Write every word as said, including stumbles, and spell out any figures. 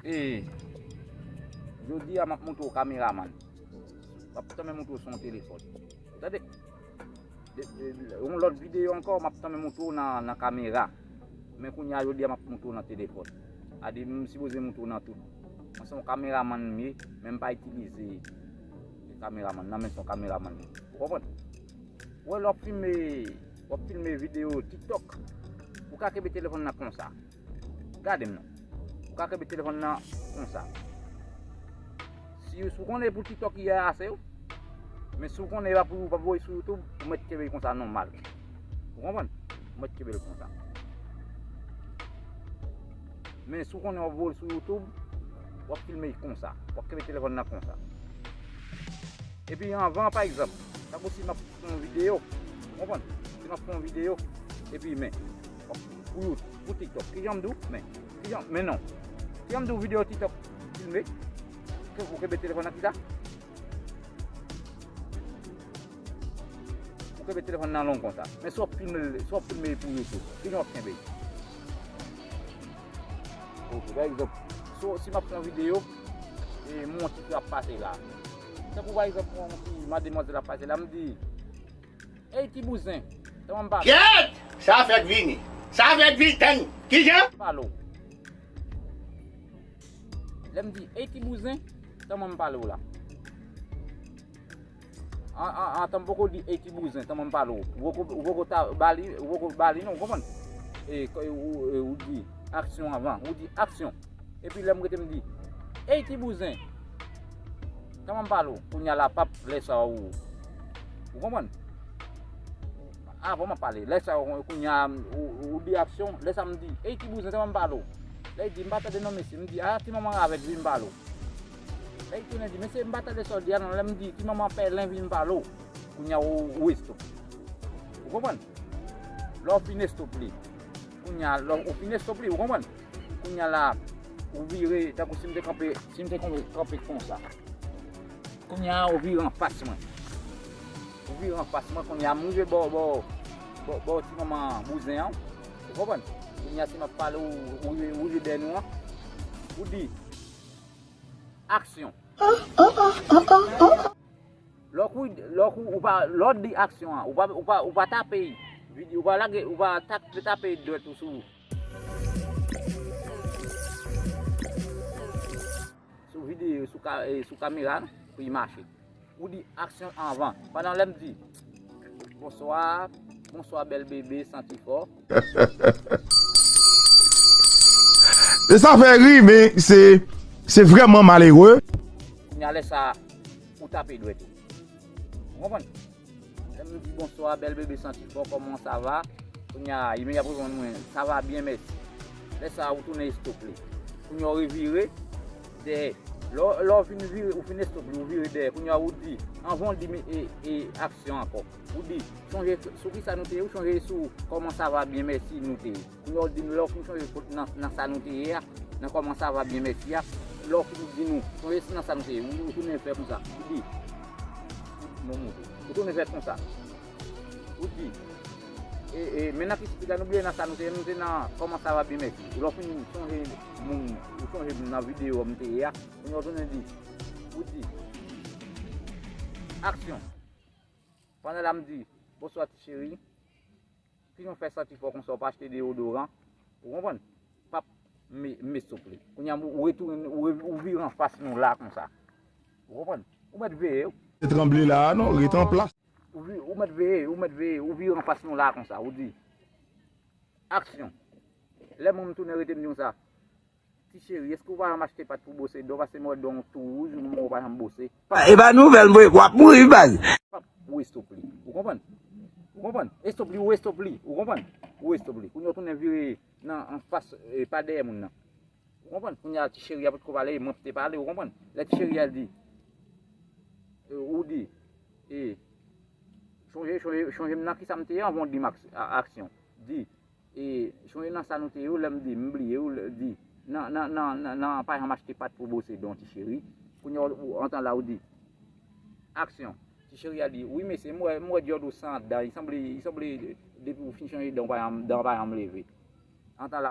E jodi a m ap montre w kameramann. M ap tanmen montre w sou yon telefòn. Tande. De- de- Yon lòt videyo ankò, m ap tanmen montre w nan, nan kamera. Men kounye a jodi a m ap montre w nan telefòn. A di m sipoze montre w nan tout. Mwen se yon kameramann m ye, men m pa itilize kameramann nan, men se yon kameramann. Ou konprann? Ou wè lè w ap filme, w ap filme videyo TikTok, ou ka kenbe telefòn nan konsa. Gade m non. Ou ka kenbe telefòn nan konsa. Si, si w konnen e pou TikTok li ye ase, wi. Men si w konnen e pa pou, pa pou voye sou YouTube, ou mèt kenbe l konsa nòmal. Ou konprann? Ou mèt kenbe l konsa. Men si w konnen w ap voye l sou YouTube, w ap filme l konsa. W ap kenbe telefòn nan konsa. Epi anvan, pa egzanp, tankou si m ap fè yon videyo, ou konprann? Si m ap fè yon videyo, epi men, pou YouTube, pou TikTok, kijan m di w? Men, kijan, men non. Kijan m di w videyo TikTok filme? Ke ou kenbe telefòn nan kisa? Ou kenbe telefòn nan long konsa. Men si w ap filme, si w ap filme pou YouTube, kijan w ap kenbe? Ok, pa egzanp, so, si m ap fè yon videyo, e m wè yon tifi ap pase la. Tankou pa egzanp, m wè yon ti mademwazèl ap pase la, m di, "Ey, ti bouzen, kòman m pale?" Kèt! Sa fèk vini. Sa fèk vini, tann. Kijan? Pale w. Lè m di, "Ey, ti bouzen, kòman m pale w la?" An, an, an, tanm poko di, "Ey, ti bouzen, kòman m pale w?" Ou poko, ou poko ta, ba li, ou poko ba li non, ou konprann? E, kò, ou, e, ou di, "Aksyon" anvan, ou di, "Aksyon." Epi lè m rete m di, "Ey, ti bouzen, kòman m pale w?" Kounye a la, pap, lè sa ou, ou konprann? Avan m ap pale, lè sa ou, kounye a, ou, ou di, "Aksyon", lè sa m di, "Ey, ti bouzen, kòman m pale w?" Lè li di, "M pa tande non, mesye." M di, "A, ti manman ravèt, vin m pale w." Lè li tounen di, "Mesye, m pa tande sa w di a non." Lè m di, "Ti manman pèlen, vin m pale w." Kounye a ou, ou estop. Ou konprann? Lè w fin estop li. Kounye a, lè w fin estop li, ou konprann? Kounye a la, ou vire, tankou si m te kanpe, si m te kanpe, kanpe konsa. Kounye a, ou vire anfas mwen. Ou vire anfas mwen, kounye a, m rive bò, bò, bò, bò ti manman bouzen an. Ou konprann? Kounye a, si m ap pale, ou, ou, ou rive dèyè nou an. Ou di, "Aksyon." Lè w kou, lè w kou, ou pa, lè w di aksyon an, ou pa, ou pa, ou pa tape vide, ou pa lage, ou pa ta-, tape dwèt ou sou, sou videyo, sou ka-, e, sou kamera, non, pou li mache. Ou di aksyon anvan. Pandan lè m di, "Bonswa, bonswa bèl bebe, santi fò." E sa fè ri, men se, se vrèman malere. Kounye a lè sa, ou tape dwèt ou. Ou konprann? Lè m di, "Bonswa, bèl bebe, santi fò, kòman sa va?" Kounye a, li menm ap reponn mwen, "Sa va byen, mèsi." Lè sa a, ou tounen estop li. Kounye a, ou revire dèyè. Lè w, lè w fin vire, ou fin estop li, ou vire dèyè. Kounye a, ou di, anvan w di, e, e, aksyon ankò. Ou di, "Sonje sou ki sa nou te ye?" Ou chonje sou "Kòman sa va byen, mèsi" nou te ye. Kounye a, ou di, "Lè w fin chonje kot nan, nan sa nou te ye a, nan 'Kòman sa va byen, mèsi' a, lè w fin di nou, sonje nan sa nou te ye." Ou, ou tounen fè konsa. Ou di, ou, non, montre. Ou tounen fè konsa. Ou di, e, e, men nan ki sipit la, nou bliye nan sa nou te ye, nou te nan "Kòman sa va byen, mèsi". Lè w fin sonje moun, ou sonje nan videyo m te ye a, kounye a, ou tounen di, ou di, "Aksyon." Pandan la, m di, "Bonswa, ti cheri." Kijan w fè santi fò konsa, w pa achte deyodoran? Ou konprann? Pap, m, m estop li. Kounye a, ou retounen, ou, ou vire anfas nou la konsa. Ou konprann? Ou mèt veye, wi. Se tranble la a, non, rete an plas. Ou vi-, ou mèt veye, ou mèt veye, ou vire anfas nou la konsa, ou di, "Aksyon." Lè mwen m tounen rete m di konsa, "Ti cheri, èske w pa janm achte pat pou bwose don? Paske m wè don w tou wouj, ou menm ou pa janm bwose." E pa nouvèl, m voye w ap mouri, baz. Pap, ou estop li. Ou konprann? Ou konprann? Estop li, ou estop li. Ou konprann? Ou estop li. Kounye a w tounen vire nan anfas, e, pa dèyè moun nan. Ou konprann? Kounye a ti cheri a potko pale, mwen ki te pale, ou konprann? Lè ti cheri a di, e, ou di, e, chonje, chonje, chonje m nan kisa m te ye anvan w di m aks-, a-, aksyon. Di, e, chonje nan sa nou te ye, lè m di, m bliye, ou lè, di, nan, nan, nan, nan, nan, pa janm achte pat pou bwose don, ti cheri. Kounye a, ou, antan la, ou di, aksyon. Ti cheri a di, "Wi, mesye, m wè, m wè djòd ou san dan, li sanble, li sanble depi ou fin chanje dan, ou pa janm, dan pa janm leve." Antan la,